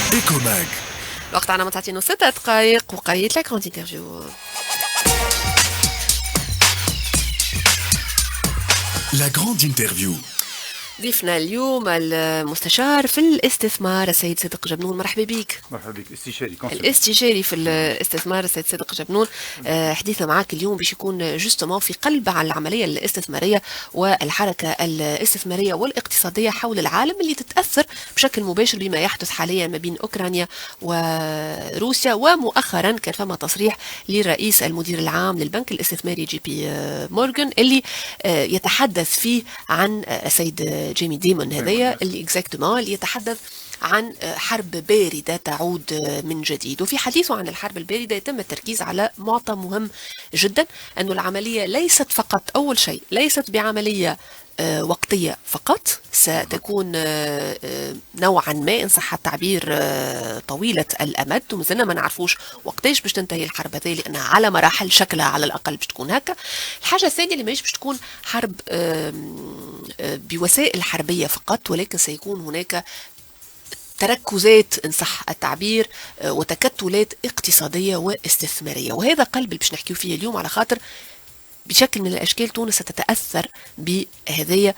Ecomag. الوقت عنا 9:06 وقيت la grande interview. La grande interview. ضيفنا اليوم المستشار في الاستثمار السيد صادق جبنون، مرحبا بك. مرحبا بك. استشاري الاستشاري في الاستثمار السيد صادق جبنون. حديثنا معك اليوم باش يكون justement في قلب على العملية الاستثمارية والحركة الاستثمارية والاقتصادية حول العالم اللي تتاثر بشكل مباشر بما يحدث حاليا ما بين اوكرانيا وروسيا. ومؤخرا كان فما تصريح للرئيس المدير العام للبنك الاستثماري جي بي مورغان اللي يتحدث فيه عن السيد جيمي ديمون هذايا اللي exactement اللي يتحدث عن حرب باردة تعود من جديد. وفي حديثه عن الحرب الباردة يتم التركيز على معطى مهم جدا، أن العملية ليست فقط، أول شيء ليست بعملية وقتية فقط، ستكون نوعا ما إن صح التعبير طويلة الأمد، ومازلنا ما نعرفوش وقتاش باش تنتهي الحرب هذه لأنها على مراحل شكلها على الأقل باش تكون هكا. الحاجة الثانية اللي ماهيش باش تكون حرب بوسائل حربية فقط، ولكن سيكون هناك تركزات إن صح التعبير وتكتلات اقتصادية واستثمارية. وهذا قلب اللي باش نحكيو فيه اليوم، على خاطر بشكل من الأشكال تونس ستتأثر بهذه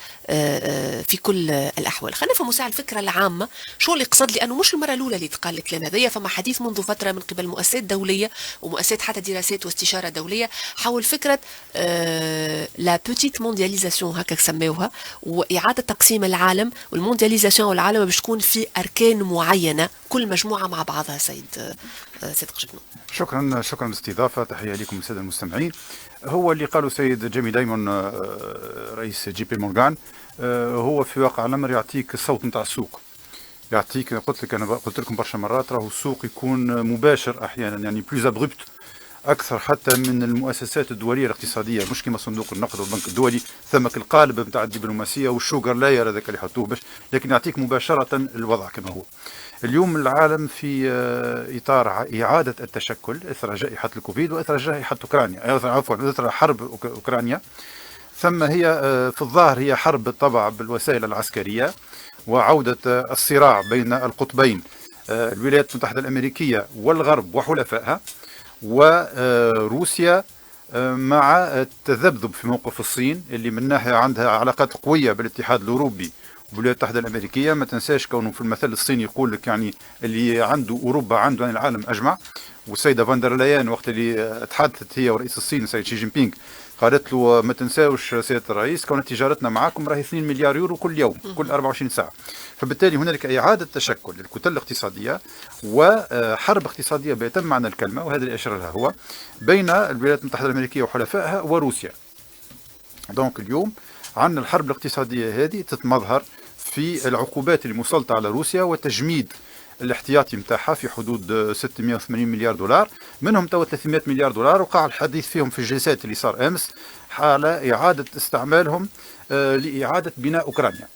في كل الأحوال. خلينا نفهموا ساعة الفكرة العامة شو اللي قصد، لأنه مش المرة الأولى اللي تقال الكلام هذايا. فما حديث منذ فترة من قبل مؤسسات دولية ومؤسسات حتى دراسات واستشارة دولية حول فكرة la petite mondialisation هكا سموها، وإعادة تقسيم العالم وال mondialisation والعالم باش تكون في أركان معينة كل مجموعة مع بعضها. سيد صدق جبنون، شكرا شكرا للاستضافة، تحية لكم السادة المستمعين. هو اللي قاله سيد جيمي دايمون رئيس جي بي مورغان هو في واقع الامر يعطيك الصوت نتاع السوق، يعطيك، قلت لك انا قلت لكم برشا مرات راهو السوق يكون مباشر احيانا، يعني plus abrupt اكثر حتى من المؤسسات الدولية الاقتصادية، مش كما صندوق النقد والبنك الدولي ثم القالب نتاع الدبلوماسية وال sugar layer هذاك اللي يحطوه باش، لكن يعطيك مباشرة الوضع كما هو. اليوم العالم في اطار اعاده التشكل اثر جائحة الكوفيد واثر جائحة اوكرانيا، عفوا اثر حرب اوكرانيا. ثم هي في الظاهر هي حرب بالطبع بالوسائل العسكرية وعوده الصراع بين القطبين الولايات المتحدة الامريكية والغرب وحلفائها وروسيا، مع التذبذب في موقف الصين اللي من ناحية عندها علاقات قوية بالاتحاد الاوروبي والولايات المتحدة الامريكية. ما تنساش كونه في المثل الصيني يقول لك يعني اللي عنده اوروبا عنده يعني العالم اجمع. والسيدة فاندر لاين وقت اللي تحدثت هي ورئيس الصين السيد شي جين بينغ قالت له ما تنساوش سيادة الرئيس كون تجارتنا معاكم راهي 2 مليار يورو كل يوم كل 24 ساعة. فبالتالي هنالك اعاده تشكل للكتل الاقتصادية وحرب اقتصادية بأتم معنى الكلمه، وهذا اللي اشار لها هو بين الولايات المتحدة الامريكية وحلفائها وروسيا. donc اليوم عندنا الحرب الاقتصادية هذه تتمظهر في العقوبات المسلطه على روسيا وتجميد الاحتياطي نتاعها في حدود 680 مليار دولار، منهم تو 300 مليار دولار وقع الحديث فيهم في الجلسات اللي صار امس على اعاده استعمالهم لاعادة بناء اوكرانيا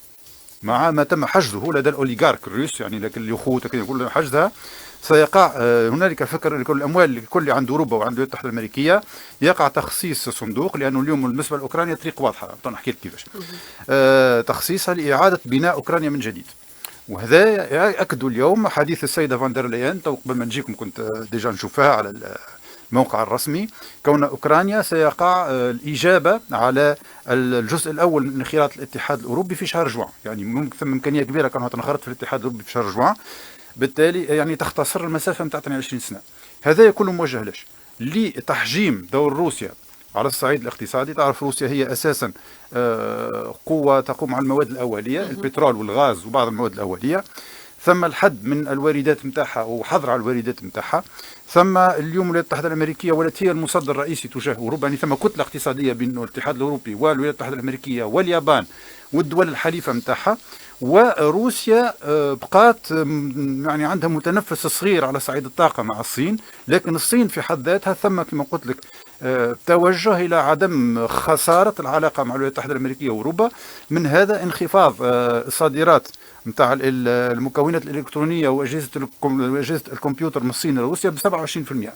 مع ما تم حجزه لدى ال oligarques الروس، يعني لكن اليخوت كل حجزها سيقع. هنالك فكر لكل الاموال كل عند اوروبا وعند الولايات المتحدة الامريكية يقع تخصيص صندوق، لانه اليوم بالنسبة لاوكرانيا طريق واضحة نحكي لك كيفاش تخصيصها لاعادة بناء اوكرانيا من جديد. وهذا اكدوا اليوم حديث السيدة فاندر ليان تو قبل ما نجيكم كنت déjà نشوفها على الموقع الرسمي، كون اوكرانيا سيقع الاجابة على الجزء الاول من انخراط الاتحاد الاوروبي في شهر جوان، يعني ممكن ثم امكانية كبيرة كونها تنخرط في الاتحاد الاوروبي في شهر جوان، بالتالي يعني تختصر المسافة نتاع 22 سنة. هذا كله موجه ليش؟ لتحجيم دور روسيا على الصعيد الاقتصادي. تعرف روسيا هي اساسا قوة تقوم على المواد الاولية، البترول والغاز وبعض المواد الاولية. ثم الحد من الواردات نتاعها وحظر على الواردات نتاعها. ثم اليوم الولايات المتحدة الامريكية ولات هي المصدر الرئيسي تجاه اوروبا، يعني ثم كتلة اقتصادية بين الاتحاد الاوروبي والولايات المتحدة الامريكية واليابان والدول الحليفة نتاعها. وروسيا بقات يعني عندها متنفس صغير على صعيد الطاقة مع الصين، لكن الصين في حد ذاتها ثم كما قلت لك توجه الى عدم خسارة العلاقة مع الولايات المتحدة الامريكية واوروبا. من هذا انخفاض الصادرات نتاع المكونات الالكترونية واجهزة الكمبيوتر من الصين لروسيا ب 27%.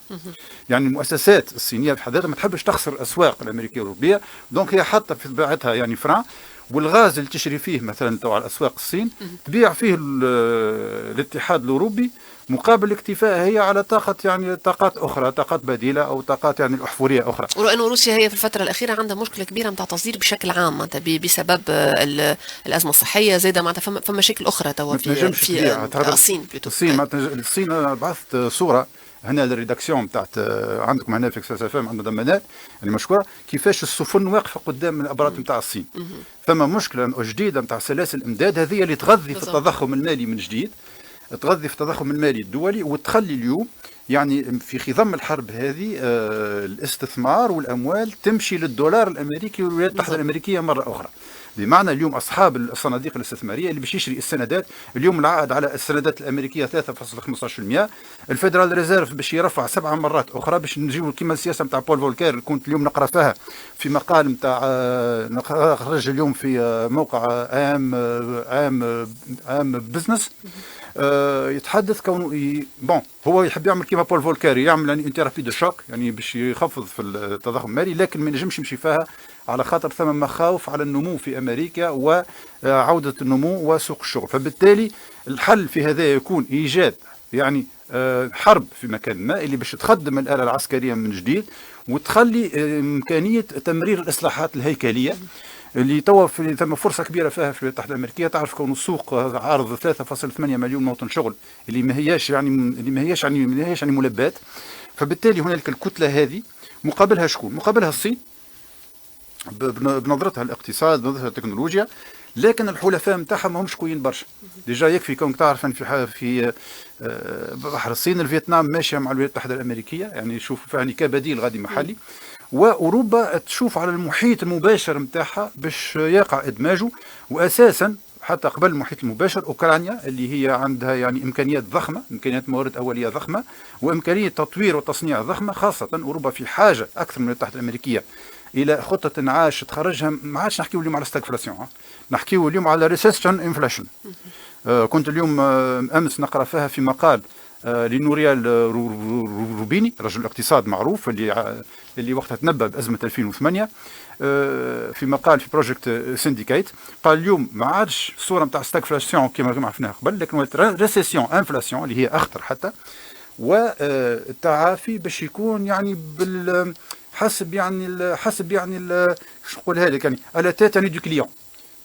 يعني المؤسسات الصينية بحد ذاتها ما تحبش تخسر الاسواق الامريكية والاوروبيه، donc هي حاطه في طبيعتها يعني frein. والغاز اللي تشري فيه مثلا تو على اسواق الصين تبيع فيه الاتحاد الاوروبي مقابل الاكتفاء هي على طاقة، يعني طاقات اخرى، طاقات بديله او طاقات يعني الاحفوريه اخرى. ولأنه روسيا هي في الفترة الاخيرة عندها مشكلة كبيرة نتاع تصدير بشكل عام، معناتها بسبب الازمة الصحية زاده، معناتها فما مشاكل اخرى توا في الصين. الصين معناتها الصين، انا بعثت صوره هنا لل rédaction بتاعت عندكم هنا في Express FM عند مدام منال، يعني مشكوره، كيفاش السفن واقفة قدام الابراج نتاع الصين. ثم مشكلة جديدة نتاع سلاسل الامداد هذه اللي تغذي في التضخم المالي من جديد، تغذي في التضخم المالي الدولي، وتخلي اليوم يعني في خضم الحرب هذه الاستثمار والاموال تمشي للدولار الامريكي والولايات المتحدة الامريكية مرة اخرى. بمعنى اليوم اصحاب الصناديق الاستثمارية اللي باش يشري السندات، اليوم العائد على السندات الامريكية 3.15%. ال Federal Reserve باش يرفع 7 مرات اخرى، باش نجيو كيما السياسة نتاع بول فولكير اللي كنت اليوم نقرا فيها في مقال نتاع خرج اليوم في موقع AM AM Business، يتحدث كونه bon هو يحب يعمل كيما بول فولكير، يعمل يعني une thérapie de choc، يعني باش يخفض في التضخم المالي، لكن ما ينجمش يمشي فيها على خاطر ثم مخاوف على النمو في امريكا وعوده النمو وسوق الشغل. فبالتالي الحل في هذا يكون ايجاد يعني حرب في مكان ما اللي باش تخدم الاله العسكرية من جديد وتخلي امكانية تمرير الاصلاحات الهيكلية اللي توا في ثم فرصة كبيرة فيها في الولايات المتحدة الامريكيه. تعرف كون السوق عارض 3.8 مليون موطن شغل اللي ما هياش يعني ملبات. فبالتالي هنالك الكتلة هذه مقابلها شكون؟ مقابلها الصين بنظرتها الاقتصاد، بنظرتها التكنولوجيا، لكن الحلفاء نتاعها ما همش قويين برشا. déjà يكفي كونك تعرف ان في بحر الصين الفيتنام ماشية مع الولايات المتحدة الامريكيه، يعني يشوف يعني كبديل غادي محلي، واوروبا تشوف على المحيط المباشر نتاعها باش يقع ادماجه، واساسا حتى قبل المحيط المباشر اوكرانيا اللي هي عندها يعني امكانيات ضخمه، امكانيات موارد اوليه ضخمة وامكانية تطوير وتصنيع ضخمه. خاصة اوروبا في حاجة اكثر من الولايات المتحدة الامريكية الى خطه انعاش تخرجها. ما عادش نحكيو اليوم على stagflation، نحكيو اليوم على recession inflation. كنت اليوم امس نقرا فيها في مقال لنوريال روبيني، رجل اقتصاد معروف اللي وقتها تنبأ بأزمة 2008، في مقال في Project Syndicate قال اليوم ما عادش الصورة نتاع stagflation كما عرفناها قبل، لكن récession inflation اللي هي اخطر حتى، والتعافي باش يكون يعني بال حسب يعني شو نقولها لك، يعني à la tête يعني du client.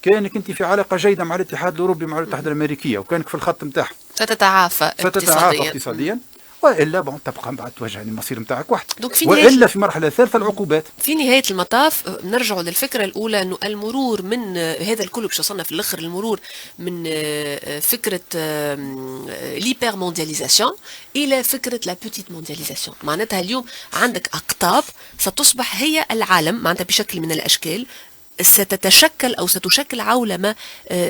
كانك انت في علاقة جيدة مع الاتحاد الاوروبي، مع الولايات المتحدة الامريكيه، وكانك في الخط نتاعها ستتعافى. ستتعافى اقتصاديا، والا bon تبقى من بعد تواجه المصير نتاعك وحدك، في والا في مرحلة ثالثة العقوبات. في نهاية المطاف نرجع للفكرة الاولى، انه المرور من هذا الكل باش وصلنا في الاخر، المرور من فكرة l'hyper mondialisation الى فكرة la petite mondialisation. معناتها اليوم عندك اقطاب ستصبح هي العالم، معناتها بشكل من الاشكال ستتشكل او ستشكل عولمه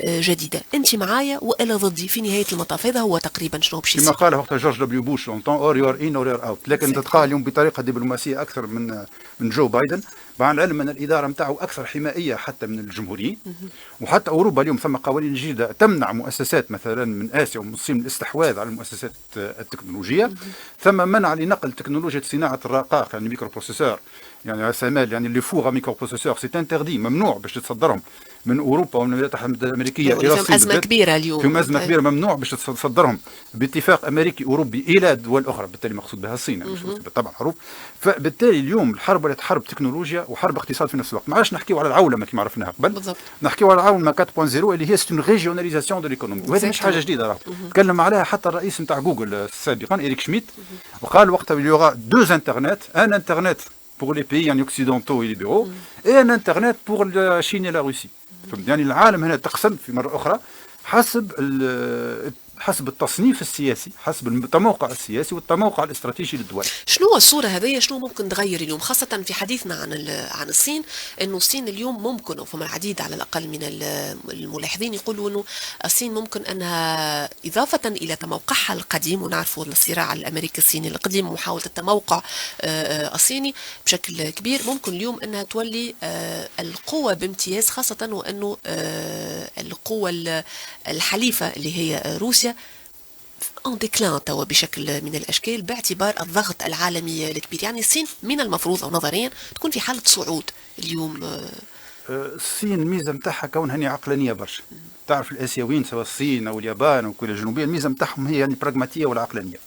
جديده، انت معايا والا ضدي. في نهاية المطاف هذا هو تقريبا شنو باش كما قال وقتها جورج دبليو بوش or you're in or you're out، لكن تتقال اليوم بطريقة دبلوماسية اكثر من جو بايدن، مع العلم ان الادارة نتاعو اكثر حمائيه حتى من الجمهوريين. وحتى اوروبا اليوم ثم قوانين جديدة تمنع مؤسسات مثلا من اسيا ومن الصين الاستحواذ على المؤسسات التكنولوجيه. ثم منع لنقل تكنولوجيا صناعة الرقائق، يعني microprocesseurs، يعني SML، يعني les fours microprocesseurs، c'est interdit، ممنوع باش تصدرهم من اوروبا ومن الولايات المتحدة الامريكية الى الصين. ازمة كبيرة اليوم. فيهم ازمة كبيره، ممنوع باش تصدرهم باتفاق امريكي اوروبي الى دول اخرى، بالتالي مقصود بها الصين، يعني مش طبعا معروف. فبالتالي اليوم الحرب ولات حرب تكنولوجيا وحرب اقتصاد في نفس الوقت. ما عادش نحكيو على العولمة كما عرفناها قبل. نحكيو على العولمة 4.0 اللي هي c'est une régionalisation de l'économie، وهذه مش حاجة جديده، راه تكلم عليها حتى الرئيس نتاع جوجل سابقا إريك شميت، وقال وقتها il y aura deux internets، un internet pour les pays يعني occidentaux et libéraux et un internet pour la Chine et la Russie. يعني العالم هنا تقسم في مرة أخرى حسب التصنيف السياسي، حسب التموقع السياسي والتموقع الاستراتيجي للدول. شنو هو الصورة هذه؟ شنو ممكن تغير اليوم، خاصة في حديثنا عن الصين، انه الصين اليوم ممكن، وفما العديد على الاقل من الملاحظين يقولوا انه الصين ممكن انها اضافة الى تموقعها القديم، ونعرفوا الصراع الامريكي الصيني القديم ومحاولة التموقع الصيني بشكل كبير، ممكن اليوم انها تولي القوة بامتياز، خاصة وانه القوة الحليفة اللي هي روسيا en déclin توا بشكل من الاشكال باعتبار الضغط العالمي الكبير. يعني الصين من المفروض او نظريا تكون في حاله صعود اليوم. الصين الميزة نتاعها كونها هي عقلانية برشا. تعرف الاسيويين سواء الصين او اليابان او كوريا الجنوبيه، الميزة نتاعهم هي يعني البراغماتيه والعقلانيه.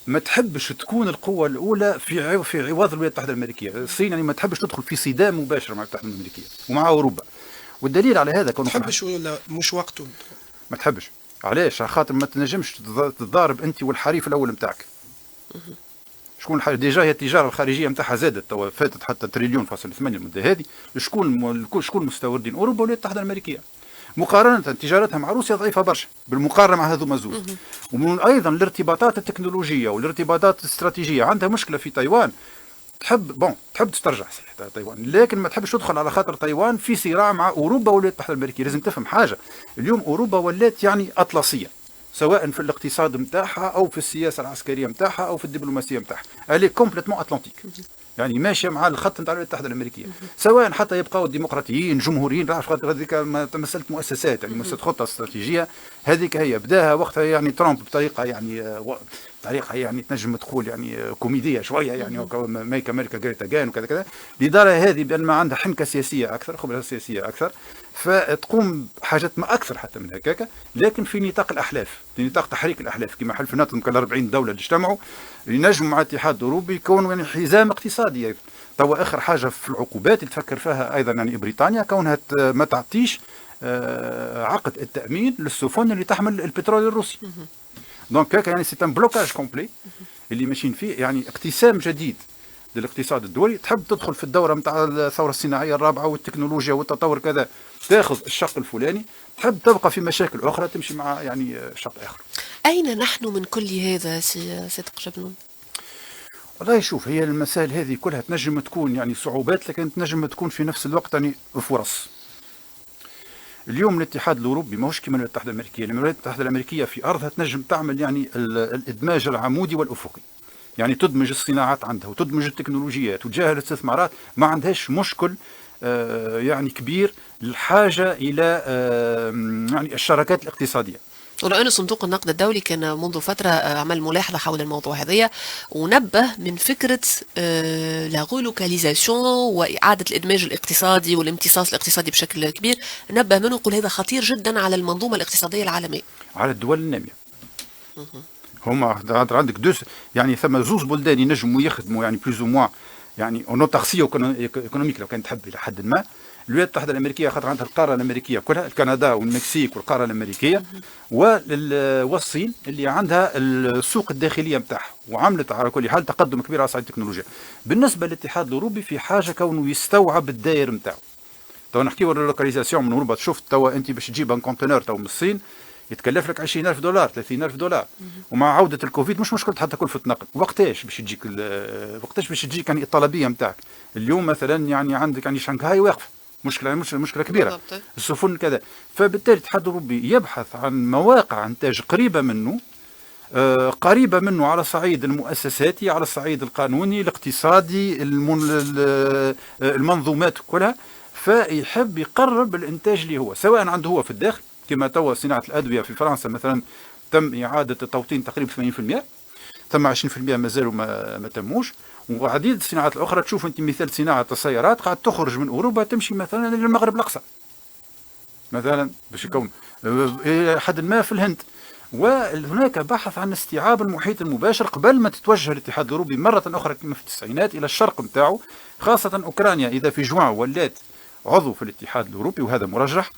ما تحبش تكون القوة الأولى في عوض الولايات المتحدة الأمريكية. الصين يعني ما تحبش تدخل في صدام مباشر مع الولايات المتحدة الأمريكية ومع أوروبا، والدليل على هذا كونه تحبش ولا مش وقته؟ ما تحبش. علاش؟ على خاطر ما تنجمش تتضارب أنت والحريف الأول نتاعك. شكون الحريف؟ déjà هي التجارة الخارجية نتاعها زادت توا، فاتت حتى تريليون فاصل ثمانية المدة هذه. شكون مستوردين؟ أوروبا والولايات المتحدة الأمريكية. مقارنة تجارتها مع روسيا ضعيفة برشا بالمقارنة مع هذوما زوز. ومن أيضا الارتباطات التكنولوجية والارتباطات الاستراتيجية، عندها مشكلة في تايوان، تحب bon تحب تسترجع صحيح تايوان، لكن ما تحبش تدخل على خاطر تايوان في صراع مع أوروبا والولايات المتحدة الأمريكية. لازم تفهم حاجة، اليوم أوروبا ولات يعني أطلسية، سواء في الاقتصاد نتاعها أو في السياسة العسكرية نتاعها أو في الدبلوماسية نتاعها، elle est complètement atlantique، يعني ماشية مع الخط نتاع الولايات المتحدة الامريكيه، سواء حتى يبقاو الديمقراطيين جمهوريين، تعرف خاطر هذيك مسالة مؤسسات، يعني مسالة خطه استراتيجيه، هذيك هي بداها وقتها يعني ترامب بطريقة يعني طريقه يعني تنجم تقول يعني كوميدية شويه، يعني make America great again وكذا كذا. الادارة هذه بان ما عندها حنكه سياسية اكثر، خبره سياسية اكثر، فتقوم بحاجات ما اكثر حتى من هكاك، لكن في نطاق الاحلاف، في نطاق تحريك الاحلاف، كما حلف الناتو 40 دولة اللي اجتمعوا ينجموا مع الاتحاد الاوروبي يكونوا يعني حزام اقتصادي ايضا. توا اخر حاجة في العقوبات اللي تفكر فيها ايضا يعني بريطانيا كونها ما تعطيش عقد التامين للسفن اللي تحمل البترول الروسي. donc هكا يعني c'est un blocage complet اللي ماشيين فيه، يعني اقتسام جديد للاقتصاد الدولي. تحب تدخل في الدورة نتاع الثورة الصناعية الرابعة والتكنولوجيا والتطور كذا، تاخذ الشق الفلاني. تحب تبقى في مشاكل اخرى تمشي مع يعني شق اخر. اين نحن من كل هذا سي صادق جبنون؟ والله شوف، هي المسائل هذه كلها تنجم تكون يعني صعوبات، لكن تنجم تكون في نفس الوقت يعني فرص. اليوم الاتحاد الاوروبي ماهوش كما الولايات المتحدة الامريكيه، الولايات المتحدة الامريكية في ارضها تنجم تعمل يعني الادماج العمودي والافقي، يعني تدمج الصناعات عندها وتدمج التكنولوجيات وتجاه الاستثمارات، ما عندهاش مشكل يعني كبير الحاجة الى يعني الشراكات الاقتصاديه. ولو أن صندوق النقد الدولي كان منذ فترة عمل ملاحظة حول الموضوع هذايا ونبه من فكرة la relocalisation وإعادة الإدماج الاقتصادي والامتصاص الاقتصادي بشكل كبير، نبه منه يقول هذا خطير جدا على المنظومة الاقتصادية العالمية. على الدول النامية. هما عندك deux، يعني ثم زوز بلدان ينجموا يخدموا يعني plus ou moins يعني en autarcie économique لو كان تحب الى حد ما. الولايات المتحدة الامريكية خاطر عندها القارة الامريكية كلها، كندا والمكسيك والقاره الامريكيه، والصين اللي عندها السوق الداخلية نتاعها وعملت على كل حال تقدم كبير على صعيد التكنولوجيا. بالنسبة للاتحاد الاوروبي في حاجة كونه يستوعب الدائر نتاعو. تو نحكيو relocalisation من اوروبا، شفت توا انت باش تجيب un conteneur تو من الصين يتكلف لك 20000 دولار، 30000 دولار، ومع عودة الكوفيد مش مشكلة حتى كلفة نقل. وقتاش باش تجيك يعني الطلبية نتاعك؟ اليوم مثلا يعني عندك يعني شنغهاي واقفة، مشكلة مش مشكلة كبيرة. السفن كذا، فبالتالي الاتحاد الأوروبي يبحث عن مواقع إنتاج قريبة منه، قريبة منه على الصعيد المؤسساتي، على الصعيد القانوني، الاقتصادي، المنظومات كلها. فيحب يقرب الإنتاج اللي هو سواء عنده هو في الداخل، كما توا صناعة الأدوية في فرنسا مثلا تم إعادة التوطين تقريبا 80%، ثم 20% مازالوا ما تموش، وعديد الصناعات الأخرى. تشوف أنت مثال صناعة السيارات قاعد تخرج من أوروبا تمشي مثلا للمغرب الأقصى مثلا باش يكون إلى حد ما في الهند. وهناك بحث عن استيعاب المحيط المباشر قبل ما تتوجه الاتحاد الأوروبي مرة أخرى كما في التسعينات إلى الشرق نتاعو، خاصة أوكرانيا إذا في جوان ولات عضو في الاتحاد الأوروبي وهذا مرجح،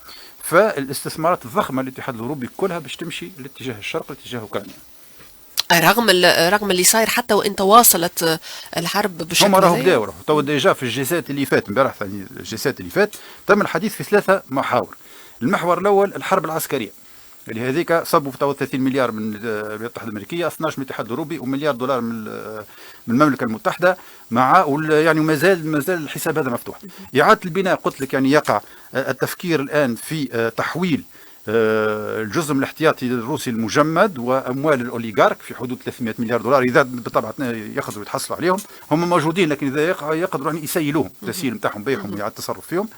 فالاستثمارات الضخمة للاتحاد الأوروبي كلها باش تمشي لاتجاه الشرق، لاتجاه أوكرانيا. رغم اللي صاير حتى وان تواصلت الحرب بالشكل هما راهو بداو، راهو تو déjà في ال G7 اللي فات امبارح، ثاني ال G7 اللي فات تم الحديث في ثلاثة محاور. المحور الاول الحرب العسكريه، اللي هذيك صبوا في 30 مليار من الولايات المتحدة الامريكيه، 12 من الاتحاد الاوروبي، ومليار دولار من المملكة المتحده، مع يعني ما زال الحساب هذا مفتوح. اعاده البناء قلت لك يعني يقع التفكير الان في تحويل الجزء من الاحتياطي الروسي المجمد واموال ال oligarques في حدود 300 مليار دولار، اذا بالطبع يقدروا يتحصلوا عليهم، هم موجودين لكن اذا يقدروا يعني يسيلوهم، التسييل نتاعهم، بيعهم واعاده التصرف فيهم،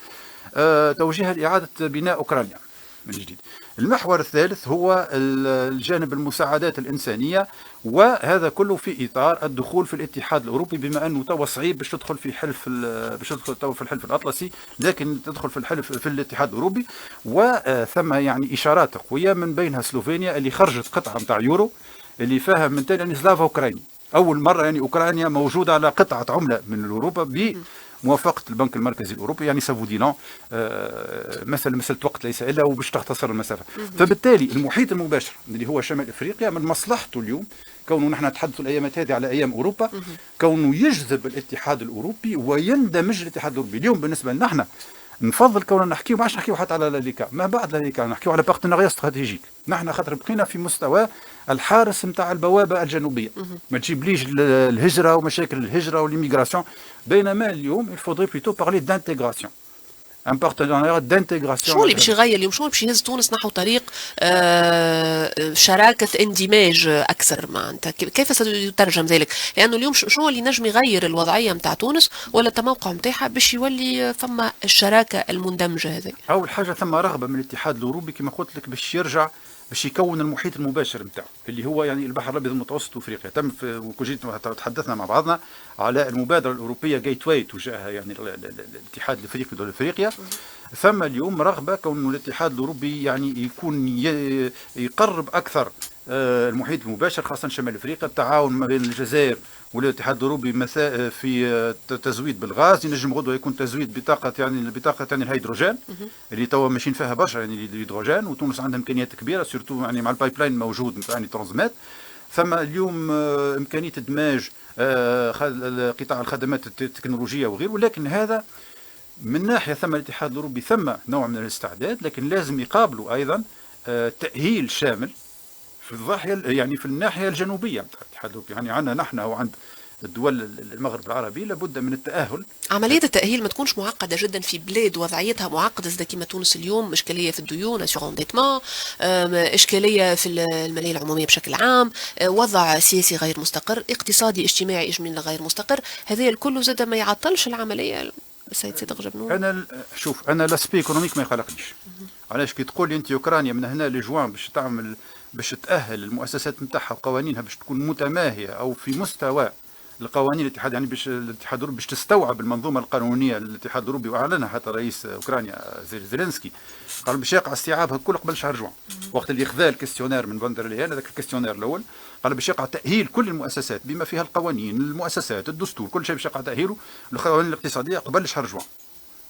توجيهها لاعادة بناء اوكرانيا من جديد. المحور الثالث هو الجانب المساعدات الإنسانية، وهذا كله في إطار الدخول في الاتحاد الأوروبي، بما أنه توا صعيب باش تدخل في حلف باش تدخل توا في الحلف الأطلسي، لكن تدخل في الحلف في الاتحاد الأوروبي. وثم يعني إشارات قوية من بينها سلوفينيا اللي خرجت قطعة نتاع يورو اللي فيها من تالي يعني سلافا أوكراني، أول مرة يعني أوكرانيا موجودة على قطعة عملة من أوروبا بموافقة البنك المركزي الأوروبي، يعني ça vous dit long مسألة وقت ليس إلا وباش تختصر المسافة. فبالتالي المحيط المباشر اللي هو شمال إفريقيا من مصلحته اليوم كونه نحن نتحدث الأيامات هذه على أيام أوروبا، كونه يجذب الاتحاد الأوروبي ويندمج الاتحاد الأوروبي. اليوم بالنسبة لنا نحن نفضل كوننا نحكيو، ما عادش نحكيو حتى على l'ALECA، ما بعد l'ALECA نحكيو على partenariat stratégique. نحن خاطر بقينا في مستوى الحارس نتاع البوابة الجنوبية، ما تجيبليش الهجرة ومشاكل الهجرة و l'immigration، بينما اليوم il faudrait plutôt parler d'intégration، un partenariat d'intégration. شو اللي باش يغير اليوم؟ شو اللي باش يهز تونس نحو طريق شراكة اندماج أكثر؟ معناتها كيف سيترجم ذلك؟ لأنه اليوم شنو اللي نجم يغير الوضعية نتاع تونس ولا التموقع نتاعها باش يولي فما الشراكة المندمجة هذه؟ أول حاجة ثم رغبة من الاتحاد الأوروبي كما قلت لك باش يرجع باش يكون المحيط المباشر نتاعو اللي هو يعني البحر الابيض المتوسط وافريقيا. تم وجيت تحدثنا مع بعضنا على المبادرة الاوروبية Gateway تجاه يعني الاتحاد الافريقي ودول افريقيا. ثم اليوم رغبة كون الاتحاد الاوروبي يعني يكون يقرب اكثر المحيط المباشر خاصة شمال افريقيا، التعاون ما بين الجزائر والاتحاد الاوروبي في تزويد بالغاز، ينجم غدوه يكون تزويد بطاقة يعني بطاقة يعني الهيدروجين اللي توا ماشيين فيها برشا يعني الهيدروجين، وتونس عندها امكانيات كبيرة surtout يعني مع ال pipeline الموجود نتاع يعني Transmed. ثم اليوم امكانية ادماج قطاع الخدمات التكنولوجية وغيره، ولكن هذا من ناحية ثم الاتحاد الاوروبي ثم نوع من الاستعداد، لكن لازم يقابلوا ايضا تاهيل شامل في الضاحية يعني في الناحية الجنوبية نتاع الاتحاد الاوروبي، يعني عندنا نحن وعند الدول المغرب العربي لابد من التأهل. عملية التأهيل ما تكونش معقدة جدا في بلاد وضعيتها معقدة زي كما تونس اليوم، إشكالية في الديون، surendettement، إشكالية في المالية العمومية بشكل عام، وضع سياسي غير مستقر، اقتصادي اجتماعي إجمالي غير مستقر، هذا الكل زاد ما يعطلش العملية السيد صادق جبنون؟ انا شوف، انا l'aspect économique ما يقلقنيش. علاش؟ كي تقول لي انت اوكرانيا من هنا لجوان باش تعمل باش تاهل المؤسسات نتاعها وقوانينها باش تكون متماهيه او في مستوى القوانين الاتحاد، يعني باش الاتحاد الاوروبي باش تستوعب المنظومة القانونية للاتحاد الاوروبي، واعلنها حتى رئيس اوكرانيا زيلينسكي، قال باش يقع استيعابها الكل قبل شهر جوان، وقت اللي خذا ال questionnaire من فون دير لاين، هذاك ال questionnaire الاول، قال باش يقع تاهيل كل المؤسسات بما فيها القوانين، المؤسسات، الدستور، كل شيء باش يقع تاهيله، القوانين الاقتصادية قبل شهر جوان،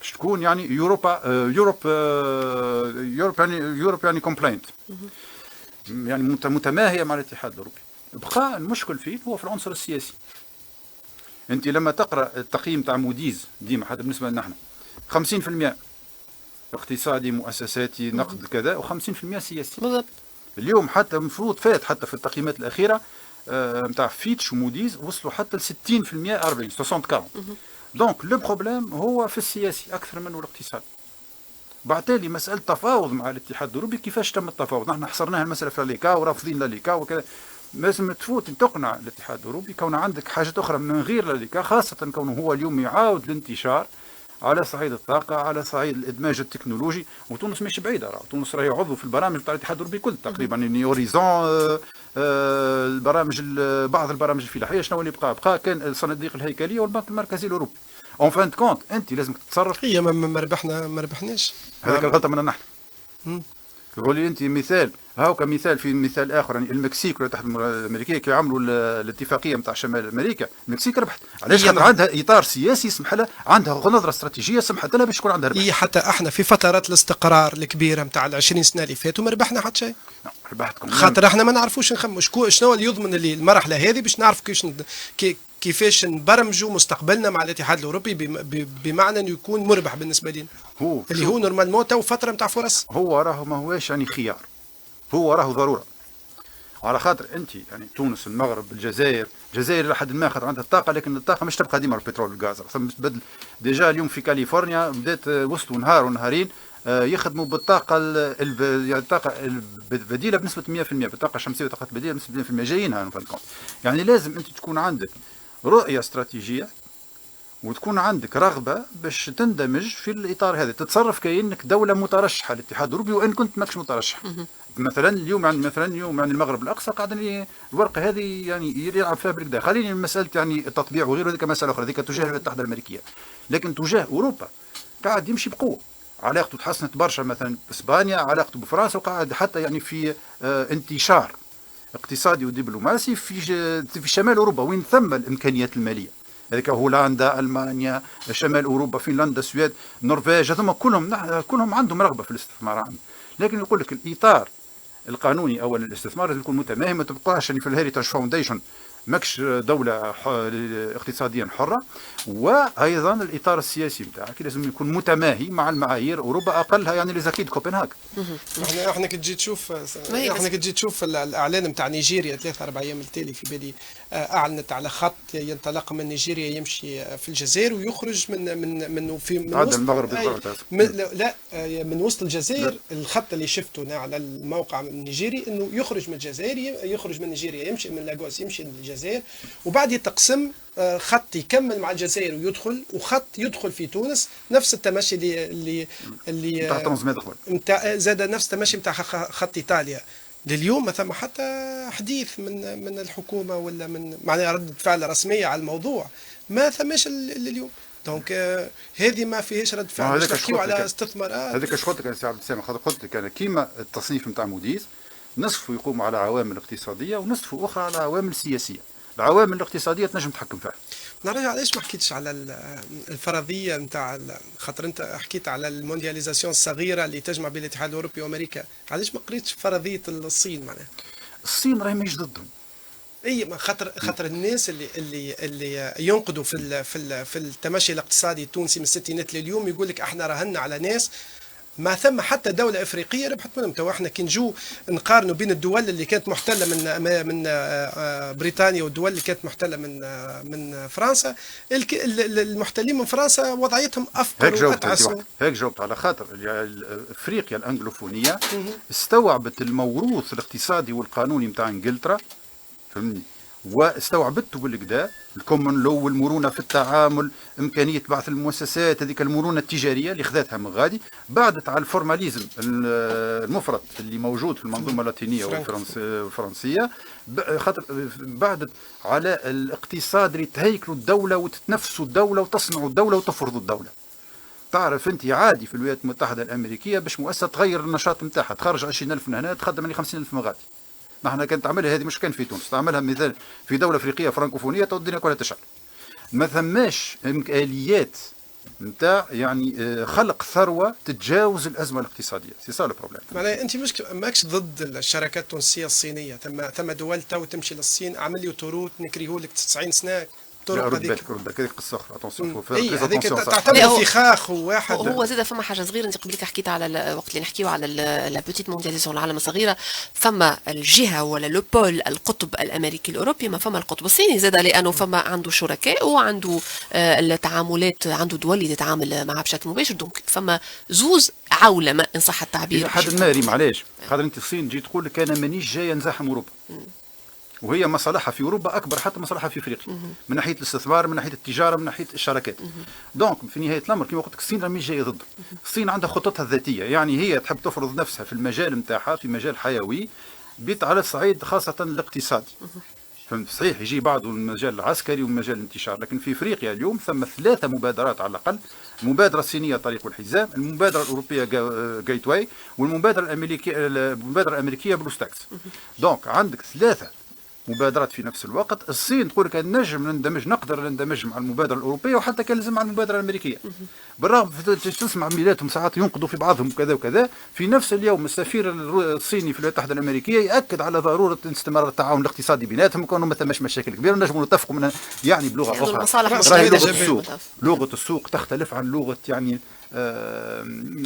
باش تكون يعني Europa Europe Europe يعني Europe يعني compliant، يعني متماهيه مع الاتحاد الاوروبي. بقى المشكل فيه هو في العنصر السياسي. انت لما تقرا التقييم تاع موديز ديما حتى بالنسبة لنا احنا 50% اقتصادي مؤسساتي نقد كذا و50% سياسي. اليوم حتى المفروض فات حتى في التقييمات الاخيرة نتاع فيتش وموديز وصلوا حتى ل 60% 40 60 40. donc le problème هو في السياسي اكثر منه الاقتصادي. بعد مسالة تفاوض مع الاتحاد الاوروبي، كيفاش تم التفاوض؟ نحن حصرناها المسالة في l'ALECA ورافضين l'ALECA وكذا. لازم تفوت تقنع الاتحاد الاوروبي كون عندك حاجات اخرى من غير l'ALECA، خاصة كونه هو اليوم يعاود الانتشار على صعيد الطاقة، على صعيد الادماج التكنولوجي، وتونس مش بعيده، راه تونس راهي عضو في البرامج تاع الاتحاد الاوروبي كل تقريبا، يعني Horizon، البرامج، بعض البرامج الفلاحيه. شنو اللي بقى؟ بقى كان الصناديق الهيكلية والبنك المركزي الاوروبي. en fin de compte انت لازم تتصرف. هي ما ربحنا ما ربحناش. هذاك الغلطة منا نحن. يقول لي انت مثال هاو كمثال في مثال اخر، يعني المكسيك والولايات المتحدة الامريكية كي عملوا الاتفاقية نتاع شمال امريكا، المكسيك ربحت. علاش؟ خاطر عندها اطار سياسي يسمح لها، عندها نظره استراتيجية سمحت لها باش يكون عندها ربح. هي حتى احنا في فترات الاستقرار الكبيرة نتاع ال 20 سنة اللي فاتوا ما ربحنا حتى شيء. ربحتكم. خاطر احنا ما نعرفوش نخمم شنو اللي يضمن اللي المرحلة هذه باش نعرف كيفاش نبرمجوا مستقبلنا مع الاتحاد الاوروبي بمعنى انه يكون مربح بالنسبة لنا. هو اللي هو normalement تو فترة نتاع فرص. هو راهو ما هواش يعني خيار، هو راهو ضرورة، على خاطر انت يعني تونس، المغرب، الجزائر، الجزائر لحد ما خاطر عندها الطاقه، لكن الطاقة مش تبقى ديما البترول والغاز، تبدل. déjà اليوم في كاليفورنيا بدات وصلوا نهار ونهارين يخدموا بالطاقة يعني الطاقة البديلة بنسبة 100%، بالطاقة الشمسية والطاقة البديلة بنسبة 100% جايينها. يعني لازم انت تكون عندك رؤية استراتيجية. وتكون عندك رغبة باش تندمج في الاطار هذا، تتصرف كانك دولة مترشحه للاتحاد الاوروبي وان كنت ماكش مترشح. مثلا اليوم يعني مثلا اليوم يعني المغرب الاقصى قاعد الورقة هذه يعني يلعب فيها بالكدا. خليني مسالة يعني التطبيع وغيره، هذيك مسالة اخرى، هذيك تجاه الولايات المتحدة الامريكية، لكن تجاه اوروبا قاعد يمشي بقوة. علاقته تحسنت برشا مثلا باسبانيا، علاقته بفرنسا، وقاعد حتى يعني في انتشار اقتصادي ودبلوماسي في شمال اوروبا وين ثم الامكانيات المالية. هذيك هولندا، المانيا، شمال اوروبا، فنلندا، السويد، النرويج، هذوما كلهم عندهم رغبة في الاستثمار عندهم. لكن يقول لك الاطار القانوني او الاستثمار لازم يكون متماهي، ما تبقاش يعني في ال Heritage Foundation ماكش دولة اقتصاديا حرة. وأيضا الإطار السياسي نتاعك لازم يكون متماهي مع المعايير أوروبا، أقلها يعني les acquis de Copenhague. احنا كي تجي تشوف الإعلان نتاع نيجيريا 3 4 أيام التالي في بالي، أعلنت على خط ينطلق من نيجيريا يمشي في الجزائر ويخرج من في من وسط المغرب. من لا، من وسط الجزائر. الخط اللي شفته على الموقع النيجيري انه يخرج من الجزائر، يخرج من نيجيريا، يمشي من لاغوس يمشي للجزائر، وبعد يتقسم، خط يكمل مع الجزائر ويدخل، وخط يدخل في تونس، نفس التمشي اللي نتاع Transmed. نتاع زاد نفس التمشي نتاع خط ايطاليا. لليوم ما ثم حتى حديث من الحكومة ولا من معناها ردة فعل رسمية على الموضوع، ما ثماش اليوم. donc هذه ما فيهاش رد فعل. باش نحكيو على استثمارات. هذاك اش قلت لك انا سي عبد السلام، قلت لك انا كيما التصنيف نتاع موديز نصفه يقوم على عوامل اقتصادية ونصفه اخرى على عوامل سياسيه. العوامل الاقتصادية تنجم تحكم فيها. نرجع، علاش ما حكيتش على الفرضية نتاع، خاطر انت حكيت على ال mondialisation الصغيرة اللي تجمع بين الاتحاد الاوروبي وامريكا، علاش ما قريتش فرضية الصين معناها؟ الصين راهي ماهيش ضدهم. اي ما خاطر الناس اللي ينقدوا في التمشي الاقتصادي التونسي من الستينات لليوم يقول لك احنا راهنا على ناس ما ثم حتى دولة افريقية ربحت منهم. تو احنا كي نجو نقارنوا بين الدول اللي كانت محتلة من بريطانيا والدول اللي كانت محتلة من فرنسا، المحتلين من فرنسا وضعيتهم افقر. هيك جاوبت، هيك جاوبت، على خاطر افريقيا الانجلوفونية استوعبت الموروث الاقتصادي والقانوني نتاع انجلترا، فهمني، واستوعبته بالكدا، ال common law والمرونة في التعامل، امكانية بعث المؤسسات، هذيك المرونة التجارية اللي خذتها من غادي، بعدت على ال formalisme المفرط اللي موجود في المنظومة اللاتينية والفرنسيه، خاطر بعدت على الاقتصاد اللي تهيكلوا الدولة وتتنفسوا الدولة وتصنعوا الدولة وتفرضوا الدوله. تعرف انت عادي في الولايات المتحدة الامريكية باش مؤسسة تغير النشاط نتاعها، تخرج 20000 من هنا تخدم يعني 50000 من غادي. نحن كان تعملها هذه، مش كان في تونس، تعملها مثال في دولة افريقية فرانكوفونيه الدنيا كلها تشعل. ما ثماش اليات نتاع يعني خلق ثروة تتجاوز الازمة الاقتصاديه، c'est ça le problème. معناها انت مش ماكش ضد الشراكات التونسية الصينيه؟ ثم دول تو تمشي للصين، عمل لي autoroute نكريه لك 90 سنه. الطرق هذيك، رد بالك، هذيك قصة اخرى، attention. هذيك تعتبر فخاخ واحد. هو زاد فما حاجة صغيره، انت قبلك حكيت على وقت اللي نحكيو على la petite mondialisation، العالم الصغيره، فما الجهة ولا le pôle، القطب الامريكي الاوروبي، ما فما القطب الصيني زاد، لانه فما عنده شركاء وعنده التعاملات، عنده دول اللي تتعامل معها بشكل مباشر، donc فما زوز عولمه ان صح التعبير. حد ما ريم، علاش؟ خاطر انت الصين تجي تقول لك انا مانيش جاي نزاحم اوروبا، وهي مصالحها في اوروبا اكبر حتى مصالحها في افريقيا، من ناحية الاستثمار، من ناحية التجاره، من ناحية الشراكات. donc في نهاية الامر كما قلت لك الصين مش جاية ضد، الصين عندها خطتها الذاتيه، يعني هي تحب تفرض نفسها في المجال نتاعها، في مجال حيوي بيت على الصعيد خاصة الاقتصادي، فهمت؟ صحيح يجي بعده المجال العسكري ومجال الانتشار، لكن في افريقيا اليوم ثم ثلاثة مبادرات على الاقل: المبادرة الصينية طريق الحزام، المبادرة الاوروبية Gateway، والمبادرة الامريكية المبادرة الامريكية BlueStacks. donc عندك ثلاثة مبادرات في نفس الوقت. الصين تقول لك نجم نندمج، نقدر نندمج مع المبادرة الاوروبية وحتى كان لازم مع المبادرة الامريكيه، بالرغم تسمع ميلاتهم ساعات ينقدوا في بعضهم وكذا وكذا. في نفس اليوم السفير الصيني في الولايات المتحدة الامريكية ياكد على ضرورة استمرار التعاون الاقتصادي بيناتهم، كونه ما ثماش مشاكل كبيرة نجموا نتفقوا من يعني بلغه اخرى راهي لغة السوق، لغة السوق تختلف عن لغة يعني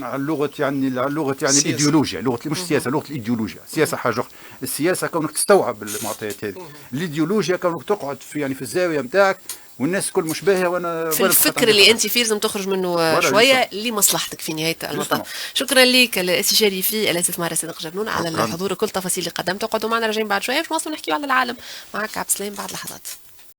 عن لغة يعني عن لغة يعني الايديولوجيا، لغة مش سياسه، لغة الايديولوجيا. السياسة حاجة اخرى، السياسة كونك تستوعب المعطيات هذه، الايديولوجيا كونك تقعد في يعني في الزاوية نتاعك والناس كل مش باهيه وانا في الفكر اللي انت فيه لازم تخرج منه شوية لمصلحتك في نهاية المطاف. شكرا لك الاستشاري في الاستثمار صادق جبنون على الحضور وكل التفاصيل اللي قدمتها. قعدوا معنا، راجعين بعد شوية باش نواصلوا نحكيو على العالم معك عبد السلام بعد لحظات.